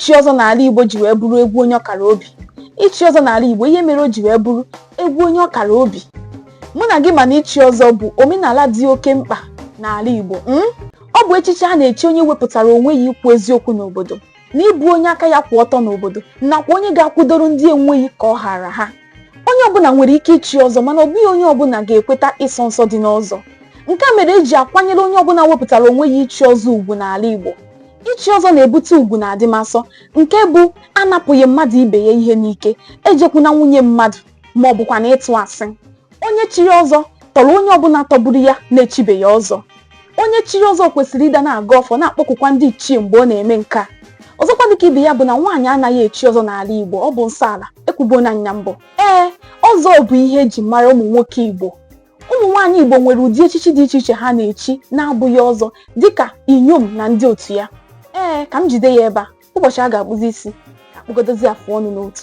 Ichi ọzọ n'ala Igbo ji wee bụrụ egwu onye ọ kara obi. Ichi ọzọ n'ala Igbo, ihe mere o ji wee bụrụ egwu onye ọ kara obi. Mụ na gị ma na ichi ọzọ bụ omenala dị oke mkpa n'ala Igbo. Ọ bụ echichi a na-echi onye wepụtara onwe ya ikwu eziokwu n'obodo na ịbụ onye aka ya kwụ ọtọ n'obodo nakwa onye ga-akwụdoro ndị enweghị ka ọ hara ha. Onye ọbụla nwere ike ichi ọzọ, mana ọ bụghị onye ọbụla ga-ekweta ịsọ nsọ dị n'ọzọ. Nke a mere eji akwanyere onye ọbụla wepụtara onwe ya ichi ọzọ ugwu n'ala Igbo. Ichi ọzọ na-ebute ugwu na adịmasọ, nke bụ anapụghị mmadụ ibe ya ihe n'ike, ejekwuna nwunye mmadụ, ma ọ bụkwa na ịtụ asị. Onye chiri ọzọ tọrọ onye ọbụla tọburu ya na-echibeghị ọzọ. Onye chiri ọzọ kwesịrị ịda na-agọ ọfọ, na-akpọkukwa ndị ichie mgbe ọ na-eme nke a. Ọzọkwa dịka ibe ya bụ na nwaanyị anaghị echi ọzọ n'ala Igbo. Ọ bụ nsọ ala, ekwubuona nya mbụ. Ee, ọzọ bụ ihe eji mara ụmụ nwoke Igbo. Ụmụ nwaanyị Igbo nwere ụdị echichi dị iche iche ha na-echi na-abụghị ọzọ, dịka inyom na ndị otu ya. Ee, ka m jide ya ebe a. Ụbọchị a ga-akpụzi isi, ka akpụgodozi afụ ọnụ n'otu.